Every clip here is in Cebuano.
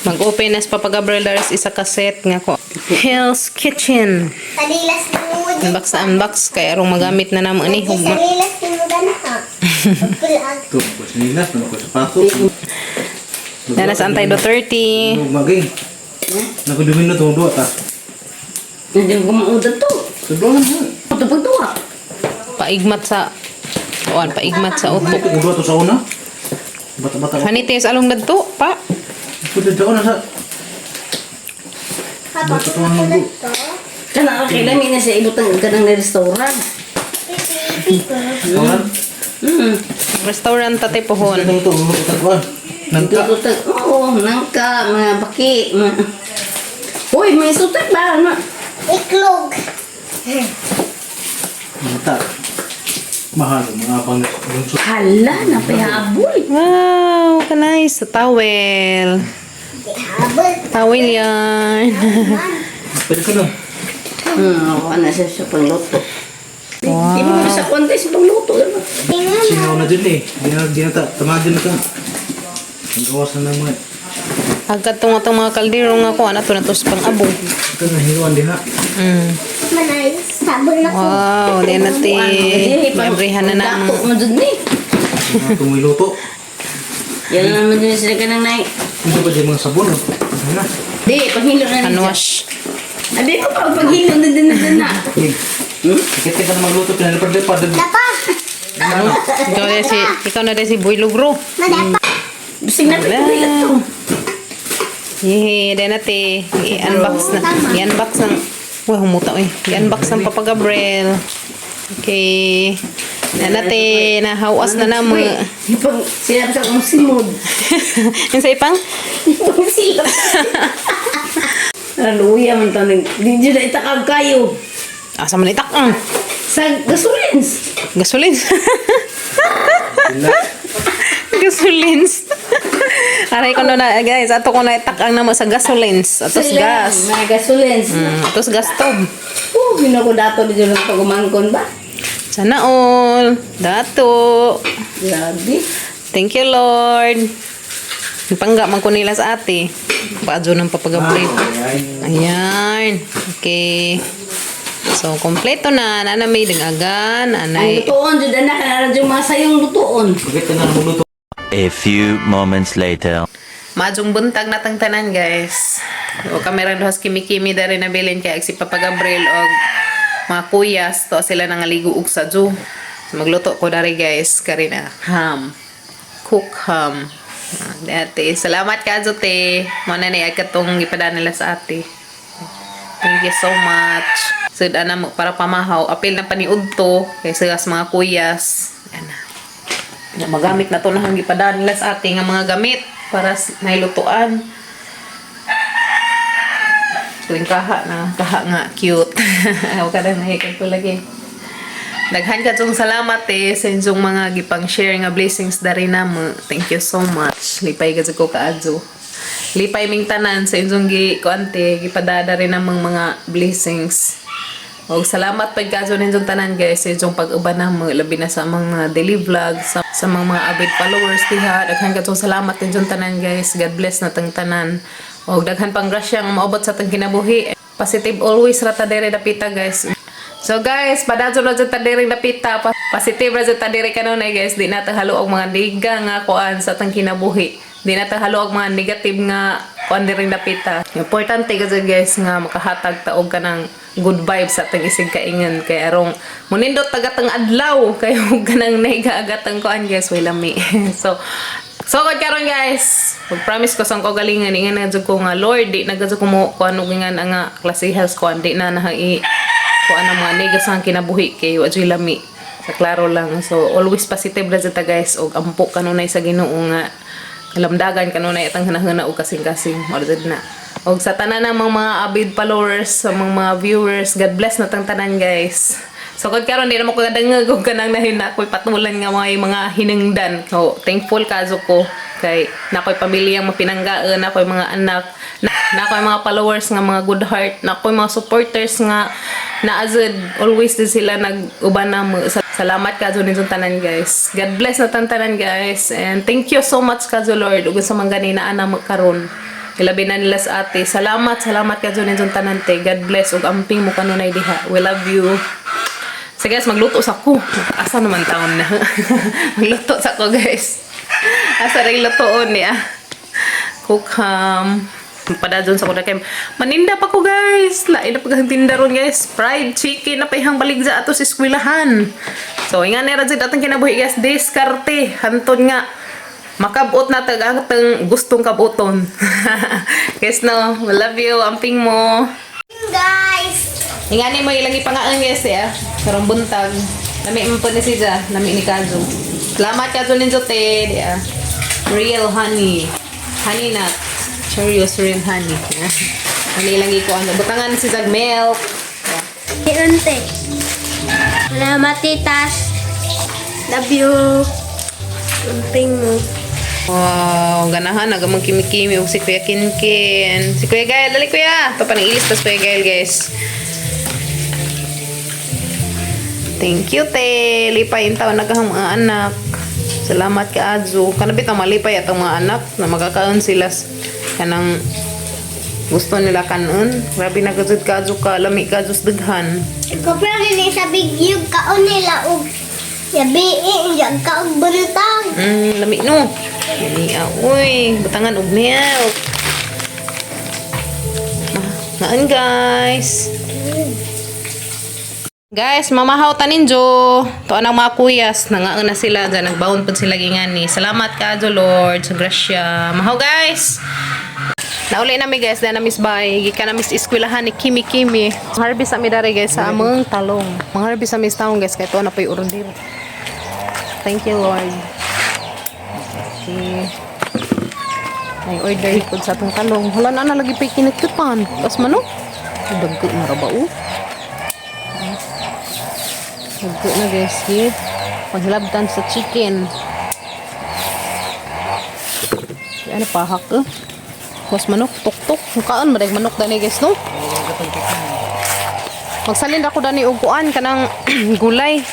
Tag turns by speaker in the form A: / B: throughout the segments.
A: Mag-open as Papa Gabriel Dares isa ka set nga ko. Hell's Kitchen.
B: Salilas ni mo dyan.
A: Unbox na unbox kay arong magamit na namo ni hugma.
B: Salilas ni mo ganha. Pagpilag.
C: Ito, sinilas, ano ko sapato.
A: Nana sa Antay Duterte.
C: Maging. Nakudumin na itong duwa ta.
D: Nandiyan ko maudan to.
C: Sobrang na.
D: Ito pagduwa.
A: Paigmat sa kuan, paigmat sa
C: Ano
A: utok.
C: ito duwa to sa una? Bata-bata.
A: Hanite sa along dadto pa.
C: Ito sa una sa.
B: Kapag
C: Ito ang
B: tulad to,
D: Kana ka kailan na siya ibutang ka ng restaurant.
B: pipi ko.
C: Pangan.
A: Restaurant tate pohon.
C: Ito ito ito ito. Nangka.
D: Tututag, oo, nangka, mga baki. Mga... Uy, may sutak ba? Ano?
B: Iklog.
C: Nangka. Mahal mga pang bunso.
D: Hala, napahabol.
A: Wow, ka-nice. Sa towel.
B: Habol.
A: Towel yan.
C: Pwede ka lang.
D: Ako na siya sa pangluto. Di mo sa konti sa pangluto. Ano?
B: Tingnan.
C: Singaw na dyan eh. Di na ta. Tamagin na ta. Ang gawas na ng mga.
A: Agad tong atong mga kaldero nga ko ana to na to sa pang-abo.
C: Ito na hinuan diha.
B: Manay, sabon na ko.
A: Wow, di na te. Librihan na
D: Dato
A: namo.
D: mo dun ni.
C: Mga tumiluto.
D: Yan na naman dun sila ka ng nai.
C: Ito pa dyan mga sabon. Oh. Ano na?
D: Di, paghilo na
A: Hand
D: niya.
A: wash.
D: Abi ko pa, paghilo na din na din na.
C: Hey. Sakit ka na magluto. Pinalipad-lipad.
B: Dapa.
C: Ano?
A: Ikaw na din si Boy Lugro.
B: Madapa.
D: Bisig na pagpila to.
A: Yehey, di na te. I-unbox na. I-unbox ng... Uy, humuta eh. I-unbox ng Papa Gabriel. Okay. Na na te, nahawas na namo.
D: Ipang, sila sa akong simod.
A: Yung sa ipang?
D: Ipang sila. Hallelujah man taning. Di dyan na itakag kayo.
A: Asa man itak ang
D: Sa gasolins.
A: gasolins. Gasolins. Aray ko na guys, ato ko na itak ang namo sa gasolins. Atos
D: Sila,
A: gas.
D: Mga gasolins.
A: Atos gas tob.
D: Oh, gino ko dato di dyan lang pagumangkon ba?
A: Sana all. Dato.
D: Grabe.
A: Thank you, Lord. Pangga man ko nila sa ate. Paadyo ng papagablate. Ayan. Okay. So, kompleto na. Nana may dangagan.
D: Ang
A: Anay.
D: lutoon, dyan anak, kanara dyan mga sayong lutoon.
C: Bakit ka na magluto?
E: A few moments later.
A: Maadjong buntag natang tanan, guys. O kamera duhas kimi-kimi dari nabilin kay si Papa Gabriel og mga kuyas to sila nangaligo og sadyo. So, magluto ko dari guys karina ham. Cook ham. Ah, ate, salamat ka te. Mo na ni katong gipada nila sa ate. Thank you so much. So, ana mo para pamahaw. Apil na paniud to kay sa mga kuyas. Ana. Na magamit na to na hanggi gipadaan nila sa ating nga mga gamit para nailutuan. Tuwing kaha na, kaha nga, cute. Ako ka na nahikag ko lagi. Daghan ka tong salamat eh sa inyong mga gipang share nga blessings dari namo. Thank you so much. Lipay ka ko kaadyo. Lipay ming tanan sa inyong gi kuante gipadada rin namang mga blessings. Og salamat pag kaso ninyong tanan guys sa inyong pag-uban namo labi na sa mga daily vlog sa mga avid followers diha. Daghan ka salamat ninyong tanan guys. God bless na tang tanan. Og daghan pang grasya nga maabot sa atong kinabuhi. Positive always ra ta diri dapita guys. So guys, padadyo na dyan ta diri dapita. Positive ra dyan ta diri kanunay guys. Di na ta halo og mga niga nga kuan sa atong kinabuhi. Di na ta halo og mga negative nga kuan diri dapita. Importante kasi guys nga makahatag ta og kanang good vibes sa atong isig kaingan kay arong munindot tagatang adlaw kay og kanang naiga agatang kuan guys way lami. So God karon guys, pag-promise ko sa akong kaugalingan ingan na jud ko nga Lord di na jud ko mo kuan og ingan ang nga klasehas kuan di na na i kuan ang mga negas ang kinabuhi kay wa jud lami. Sa klaro lang. So always positive ra jud ta guys og ampo kanunay sa Ginoo nga kalamdagan kanunay atang hanahana og kasing-kasing mao jud na. Og sa tanan ng mga avid followers, sa mga viewers, God bless na tang tanan guys. So kung karon di na mo kadangag og kanang nahin na ako'y patulan nga mga hinungdan. So thankful kazo ko kay nakoy pamilyang mapinanggaan, nakoy mga anak. Na, Na ako'y mga followers nga mga good heart. Na ako'y mga supporters nga naazud always din sila nag-uban na mo. Salamat kadyo ninyong tanan, guys. God bless na tanan, guys. And thank you so much kadyo, Lord, ug sa mga ganina ana mo karon. Ilabi na nila sa ate. Salamat, salamat kadyo ninyong tanan te. God bless ug amping mo kanunay diha. We love you. So guys, magluto sa ko. Asa naman taon na. Magluto sa ko, guys. Asa rin lutoon niya. Cook ham. Padadon sa ko na kay maninda pa ko, guys. Lain na pag tinda ron, guys. Fried chicken na pahihang baligya ato sa eskwelahan. So inga ni ra jud atong kinabuhi, guys. Diskarte hanton nga makabot na tag atong gustong kabuton. Guys, no, we love you. Amping mo.
B: Guys!
A: Ingani mo ilang ipangaan, guys, eh. Karong buntag. Lami man po ni siya, lami ni Kazu. Salamat Kazu ninyo te, di ah. Real honey. Honey nut. Cheerios real honey. Ano ilang ikuan. Butangan si Zag milk. Yeah.
B: Unte. Salamat, titas. Love you. Amping mo.
A: Wow, ganahan na gamang kimi-kimi og si Kuya Kinkin. Si Kuya Gael, dali Kuya. Ito pa nang ilis tas Kuya Gael, guys. Thank you, te. Lipay yung taon nagahang mga anak. Salamat ka, Azu. Kanabit ang malipay atong mga anak na magkakaon sila kanang gusto nila kanon. Grabe na gazud ka, Azu ka. Lami ka, Azu sa daghan.
B: Ikaw pero rin sa bigyog kaon nila og yabi yung kaog buntag.
A: Lami no. Lami, ah. Uy, butangan og milk. Ah, naan, guys. Guys, mamahaw ta ninjo. To anang mga kuyas, nangaon na sila dyan, nagbaon pud sila gingani. Salamat ka, Lord, sa grasya. Mahaw, guys. Nauli nami, guys, na miss bay. Gikan na miss eskwelahan ni Kimi Kimi. Harvest ami dare, guys, sa among talong. Mga harvest ami sa talong, guys, kay to na pay order. Thank you, Lord. Okay. May order ikod sa atong talong. Wala na na lagi pay kinatkutan. Tas manok. Dagko na ra ba oh? Dagko na, guys. Here. Paghilabtan sa chicken. Ano pahak eh? Mas manok, tok-tok. Mukaan, madag manok dani, guys, no? Magsalin ako dani og kuan kanang gulay.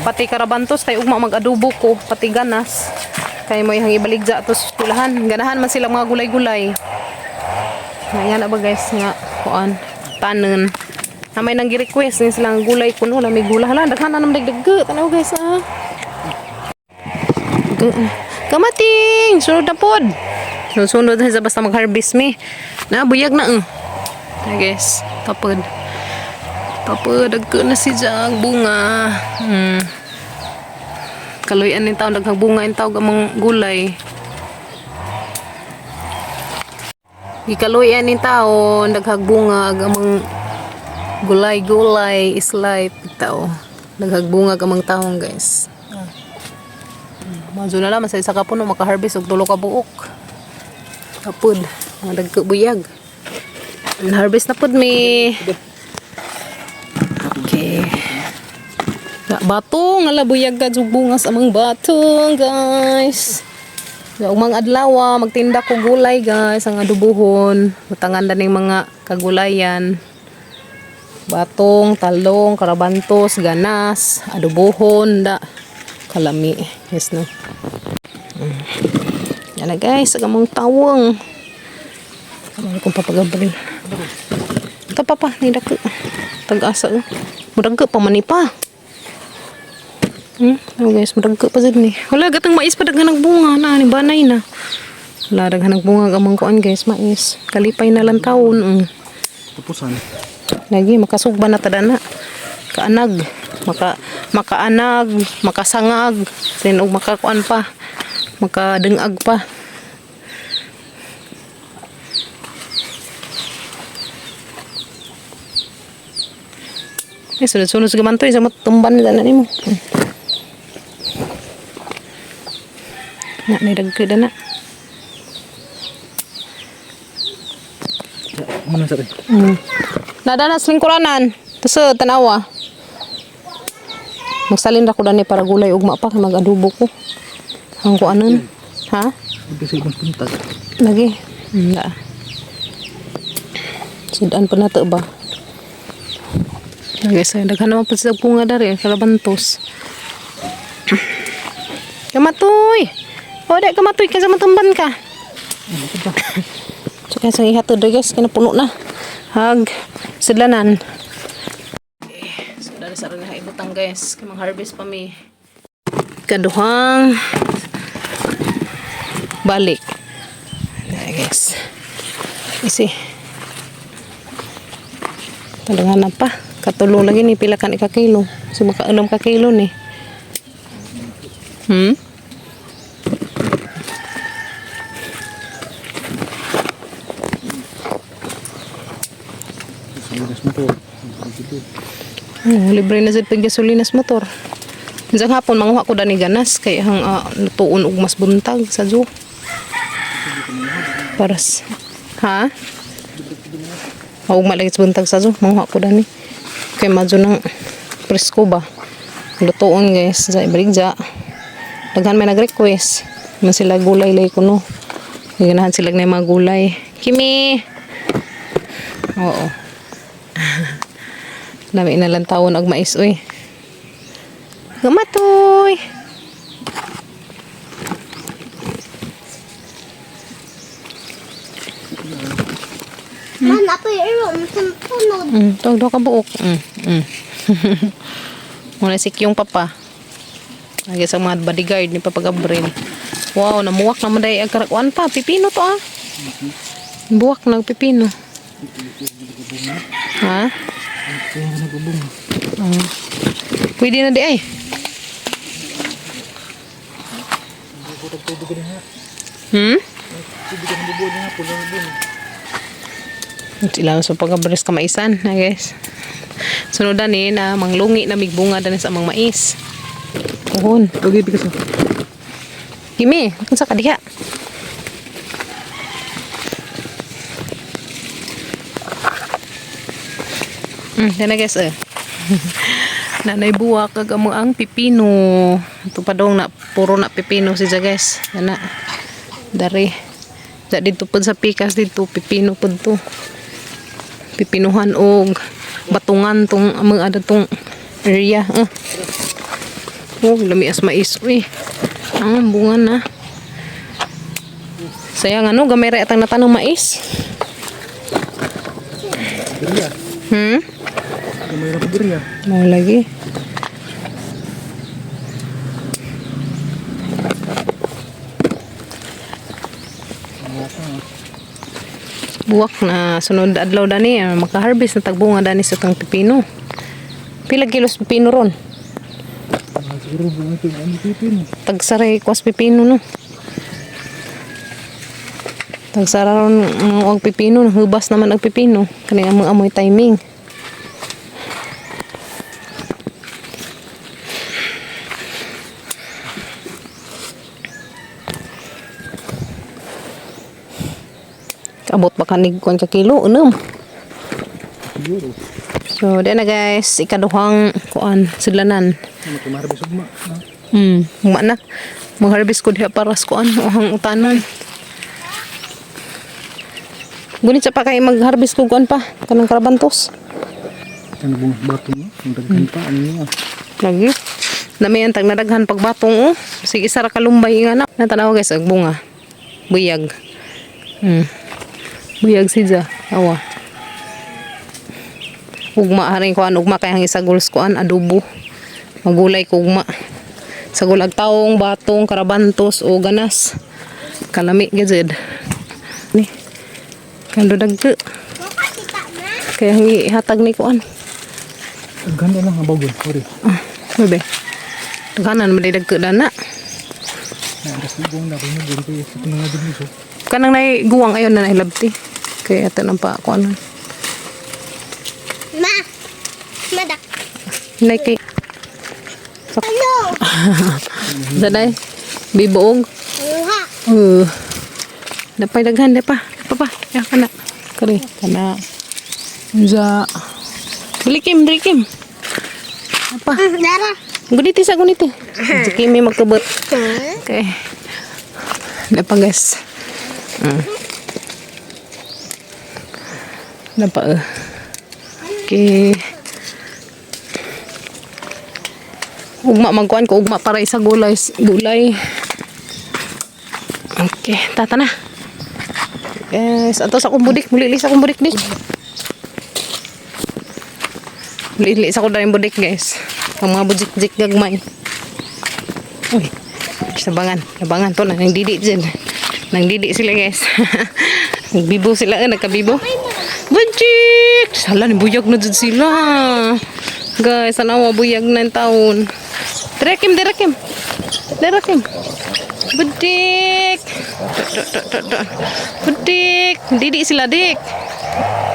A: Pati karabantos kay ugma mag-adobo ko, pati ganas. Kay mo ihang ibaligya ato sa eskwelahan. Ganahan man sila mga gulay-gulay. Nga na ba, guys, nga kuan tanen. Na may nang gi-request ni silang gulay kuno na may gulay. Hala, daghan na naman dagdag. Tanaw, guys, ah. Kamating! Sunod na pod. Sunod na sa basta mag-harvest mi. Na, buyag na eh. Ay, guys, tapod. Tapod, dagko na si Jack. Bunga. Kaluyan ni taon, daghang bunga in tawag among gulay. Gikaluyan ni taon, daghang bunga ag among gulay-gulay is life tao. Daghang bunga ag among taon, guys. Mazo na lang, sa isa ka puno, makaharvest og tulo ka buok. Tapod, mga dagko buyag. Harvest na pud mi. Okay. Batong, ala buyag ka jug bungas amang batong, guys. Sa umang adlaw, magtinda ko gulay, guys, ang adubuhon. Butangan na ning mga kagulayan. Batong, talong, karabantos, ganas, adubuhon, da. Kalami. Yes, no. Yan na, guys, ang among tawong. Ano kong papagabalin. Ito pa pa, ni dako. Tag-asa. Oh. Murag pa man ni pa. Oh guys, murag pa jud ni. Wala gatang mais pa daghan bunga na ni banay na. Wala daghan bunga ang among kuan, guys, mais. Kalipay na lang taon.
C: Tapusan.
A: Lagi makasugba na tada na. Kaanag, makaanag, makasangag, sin og makakuan pa, makadengag pa. Eh, sunod-sunod sa gamantoy, sa matumban nila na nimo. Na, may dagkada na.
C: Ano sa
A: Nada na sa lingkuranan. Tapos tanawa. Magsalin ra ko dani para gulay ugma pa kay mag-adobo ko. Ang kuanon. Ha?
C: Ibig sa ibang puntag.
A: Lagi. Da. Sudan pa nato ba? Guys, ay, daghan naman po sa bunga dari, kalabantos. Kamatoy! O, di, kamatoy, kasi matumban ka. So, kaya sa ihatod guys, kinapuno na. Hag, sidlanan. Okay, so dari sa rin ibutang guys, kay harvest pa mi. Kaduhang balik. Dari guys. Isi. Talaga na pa. Katulo lagi ni pila kan ika kilo. So maka 6 ka kilo ni.
C: Sa mo to.
A: Oh, libre na sad pag gasolina sa motor. Minsan hapon manguha ko dani ganas kay ang lutuon og mas buntag sa zoo. Paras. Ha? Og malagit sa buntag sa zoo, manguha ko dani. Kay madyo nang presko ba. Lutuon guys, sa ibrigja. Daghan may nag-request. Man sila gulay lay kuno. Ganahan sila na mga gulay. Kimi. Oo. Dami na lang tawon og mais uy. Gamatoy.
B: Man, apoy iro, masampunod.
A: Tawag daw ka buok. Muna si Kyung papa. Lagi sa mga bodyguard ni Papa Gabriel. Wow, namuwak naman dahil ang karakuan pa. Pipino to ah. Buwak ng pipino. Ha?
C: Kaya nga nagubong.
A: Oh. Pwede na di ay. Sila sa pagkabres kamaisan, na guys. Sunod ni na manglungi na migbunga dani sa amang mais. Uhon.
C: Okay, bigas na.
A: Kimi, unsa ka diha? Dana guys eh. Nanay buwak kag amo ang pipino. Ito pa dong na puro na pipino si guys. Dana. Dari. Da dito pud sa pikas dito pipino pud to. Pipinuhan og batungan tong mga ada tong area. Eh. Oh, lami as mais uy. Ang bunga na. Sayang ano, gamay ra atang natanong mais.
C: Birya. Gamay ra pa birya.
A: Mau lagi. Buwak na sunod adlaw dani maka-harvest na tagbunga dani sa tang pipino. Pila kilos pipino ron?
C: Siguro bunga ito ang pipino.
A: Tagsaray kwas pipino no. Tagsara ron ang pipino, hubas naman ang pipino. Kani ang amoy timing. Abot ba kanig kuan ka kilo unom.
C: Siguro.
A: So, di na guys, ikaduhang kuan sidlanan.
C: Ano kung maharbis ugma. Ha?
A: Ugma na. Mag-harvest ko diha para sa kuan, uhang utanan. Gunit sa pa kay mag-harvest ko kuan pa kanang karabantos.
C: Ano bunga bato mo? Ang daghan pa ano niya.
A: Lagi. Nami ang tag nadaghan pagbatong oh. Sige isa ra ka lumbay nga na. Natanaw guys og bunga. Buyag. Buyag siya. Awa. Ugma haring kuan ugma kay ang isagol sa kuan adobo. Magulay ko ugma. Sagol ag taong, batong, karabantos o ganas. Kalami gyud. Ni. Kando dagko.
B: Makakita na.
A: Kaya ang ihatag ni kuan.
C: Daghan na lang ang bagon. Sorry.
A: Ah, bebe. Daghanan man dagko dana.
C: Na ras na buong na ko nung kay sa mga dito so.
A: Kanang nay guwang ayon na nahilabti. Kaya ato nang pa kuan.
B: Ma. Madak.
A: Nay kay
B: Ano?
A: Daday. Bibuog.
B: Uha.
A: Napay daghan pa. Pa pa. Ya kana. Kari kana. Unsa. Dilikim, dilikim. Apa?
B: Dara.
A: Guniti sa guniti. Si Kimi magkabot. Okay. Napa guys. Na pa eh. Okay. Ugma magkuan ko ugma para isa gulay gulay. Okay, tata na. Yes, ato sa akong budik, mulili sa akong budik dik. Mulili sa akong daring budik, guys. Ang mga budik-dik gagmay. Uy, sabangan, sabangan to na nangdidi dyan. Nangdidi sila, guys. Nagbibo sila, eh, nagkabibo. Bujik! Sala, nibuyag na dyan sila. Guys, sana mabuyag na yung taon. Direkim, direkim. Direkim. Budik! Dok, dok, dok, dok. Budik! Didi sila, dik.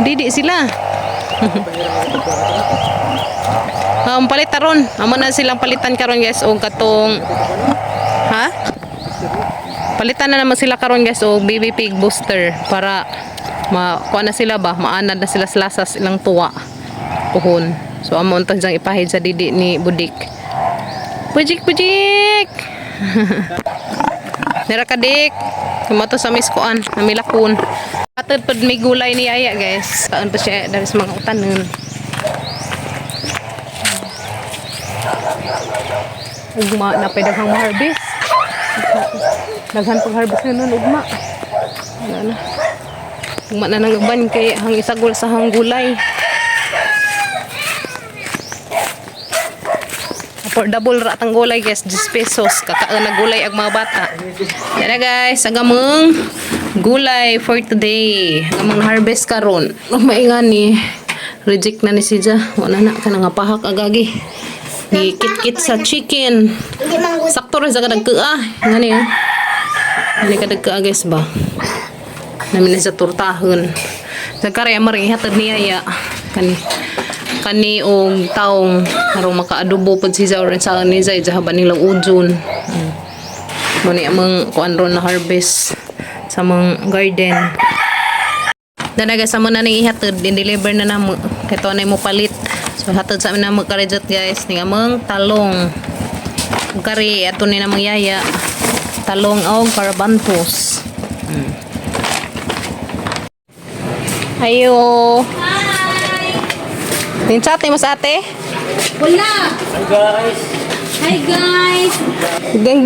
A: Didi sila. Palit taron. Amo na silang palitan karon guys og katong Ha? Palitan na naman sila karon guys og baby pig booster para ma kuha na sila ba, maanad na sila sa lasas ilang tuwa. Puhon. So amo unta siyang ipahid sa didi ni Budik. Budik, budik. Nira ka dik. Kumato sa miskoan, namilakon. Atod pud may gulay ni Yaya guys. Kaon pa siya dari sa mga utanon. Ugma na pa daghang harvest. Daghan pag harvest na nun ugma. Wala na. Ugma na nang uban kay hang isagol sa hang gulay. Affordable ra tang gulay guys, 10 pesos. Kakaon na gulay ang mga bata. Yan na guys, ang among gulay for today. Ang among harvest karon. Oh, mainga ni. Reject na ni siya. Wala na ka nga pahak agagi. Gikit-kit sa chicken.
B: Hindi man gud.
A: Sakto rin sa kadagkaa. Ngani ah. Ngani kadagkaa guys ba. Namin na sa turtahon. Sa kare amar ihatod niya ya. Kani kani og taong aron makaadobo pud si Zaur sa ni Zay sa nilang ujon. Mo ni among kuan ron na harvest sa among garden. Danaga sa mo na ning ihatod, i-deliver na namo. Kay to na mo palit. So hatod sa amin namo karejot guys ning among talong. Ug kari ato ni namong yaya. Talong og karabantos. Ayo.
D: Hi!
A: Tinsa ate mas ate.
D: Wala!
C: Hi guys!
D: Hi guys!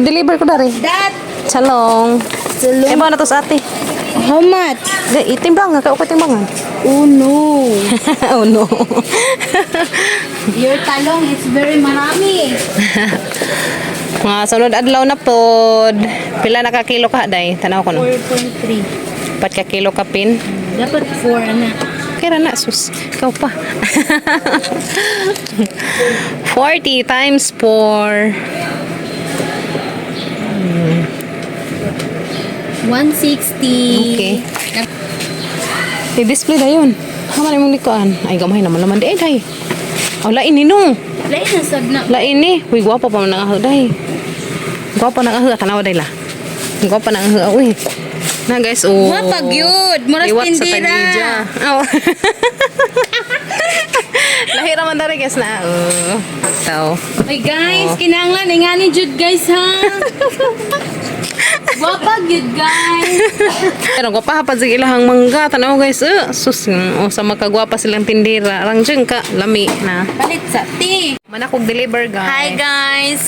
A: Deliver ko dari.
D: That
A: Salong.
D: Salong.
A: Eh ba na to sa ate?
D: How much?
A: Di, itimbang ka ko timbangan.
D: Oh no.
A: Oh no.
D: Your talong is very marami.
A: Mga sunod adlaw na pod. Pila na ka kilo ka day? Tanaw ko no.
D: 4.3.
A: Pat ka kilo ka pin.
D: Dapat 4 na.
A: Kira na sus. Ikaw pa. 40 times 4.
D: 160.
A: Okay. I-display na yun. Hama na mong likuan. Ay, gamay naman naman. Di, day. Oh, lain ni no.
D: Lain na sad na.
A: Lain ni. Uy, gwapa pa man ang aho, day. Gwapa nang aho. Tanawa, day la. Gwapa nang aho. Uy. Na, guys, oh.
D: Gwapa gyud. Muras
A: Liwat sa
D: tindira.
A: tagidya. Oh. Lahi raman dari guys na. Oh. Tao.
D: Ay guys, kinahanglan ay ngani jud guys ha. Gwapa gyud guys.
A: Pero gwapa pa sa ilahang mangga. Tanaw guys. Sus, oh, sa makagwapa silang tindira. Rang dyan ka. Lami na.
D: Palit sa tea.
A: Manakog deliver guys.
D: Hi guys.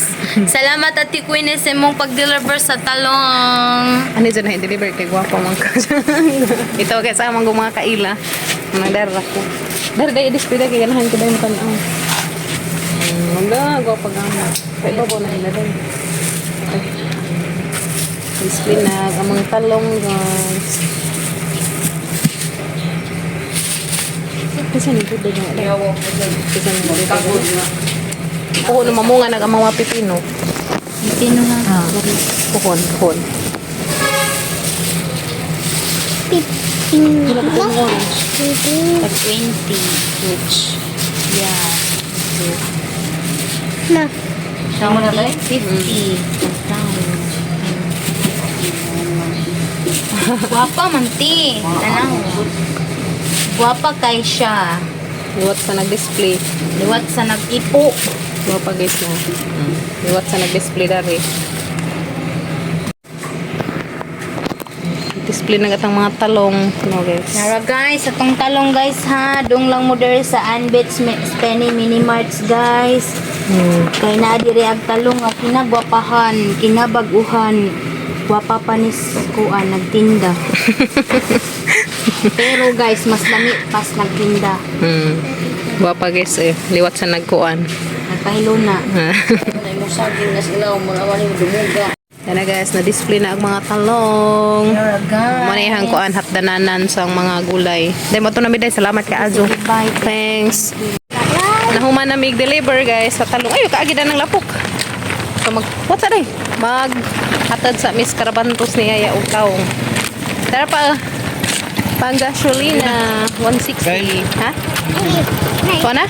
D: Salamat Ate Queen sa imong pag-deliver sa talong.
A: Ano dyan na deliver kay gwapa man ka. Ito guys, amang mga kaila. Mga dara ko. Dara dai display dai kay ganahan ko dai tan-aw. Wala, gwapa gama. Kay babo na ila dai. Display na amang talong guys. Kasi ni gud dai. Kasi ni gud dai. Oo, mamunga nag amang mga pipino.
D: Pino ha.
A: Ah. Puhon, puhon.
B: Pipino.
A: Orange.
B: Pipino.
D: Pag 20.
A: Which?
D: Yeah.
B: Na.
D: Siya mo na tayo? 50. Guwapa man ti. Tanaw. Guwapa kay siya.
A: Liwat sa nag-display.
D: Liwat sa nag-ipo.
A: Mga pa guys na. Liwat sa nag-display dari. Na-display na gatang mga talong. No, guys.
F: Nara guys, atong talong guys ha, dung lang mo diri sa Anbits Penny Mini Marts guys. Kay naa diri ag talong nga kinagwapahan, kinabaguhan, gwapa pa ni kuan nagtinda. Pero guys, mas lami pas nagtinda.
A: Gwapa guys eh. Liwat sa nagkuan.
F: Nagpahilo na.
A: Yan na guys, na-display na ang mga talong.
F: Nara guys.
A: Manihang kuan hapdananan sa mga gulay. Dahil mo to na miday. Salamat kay Ajo.
F: Bye.
A: Thanks. Nahuman na mig deliver guys sa talong. Ay, kaagi na ng lapok. So mag what's that eh? Mag hatad sa Miss Carabantos ni Yaya og taong. Tara pa. Panggasolina 160. Ha? Kuha na?